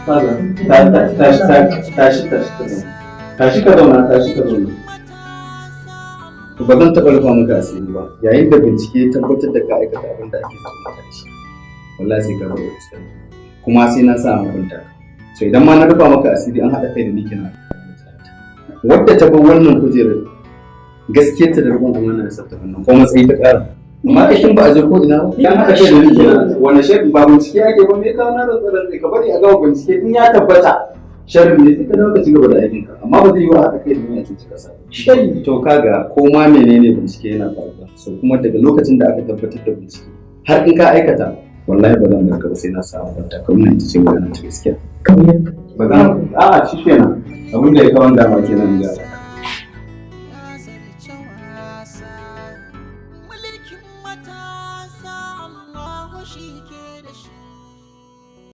Kaga, tashi, tashi, tashi ka zauna. Tashi ka zauna, tashi ka zauna. Ba zan taɓa rufa maka asiri ba, yayin da bincike ya tabbatar da ka aikata abin da ake tuhumta da shi. Wallahi sai ka zo da gaskiya. Kuma sai na sa an hukunta ka. So idan ma na rufa maka asiri, an haɗa kai da ni kenan. Wadda ta bar wannan kujerar, gaskiyarta da riƙon amana da tsafta wannan ko matsayi ta ƙara. Amma kai tun ba a je ko ina ba, an haɗa kai da ni kenan. Wani sharri? Ba bincike ake ba, me kawo na rantsa? Ka bari a gama bincike, in ya tabbata sharri ne, sai ka dawo ka ci gaba da aikinka, amma ba zai yi wa haɗa kai da ni a cuci ƙasa. Shari. To kaga, ko ma menene, bincike yana faruwa. So kuma daga lokacin da aka tabbatar da bincike, har in ka aikata, wallahi ba zan barka ba, sai na samu kwanta ka. Wannan ita ce magana ta gaskiya. Ba zan, a'a, shi kenan, abin da ya kawo dama kenan ga.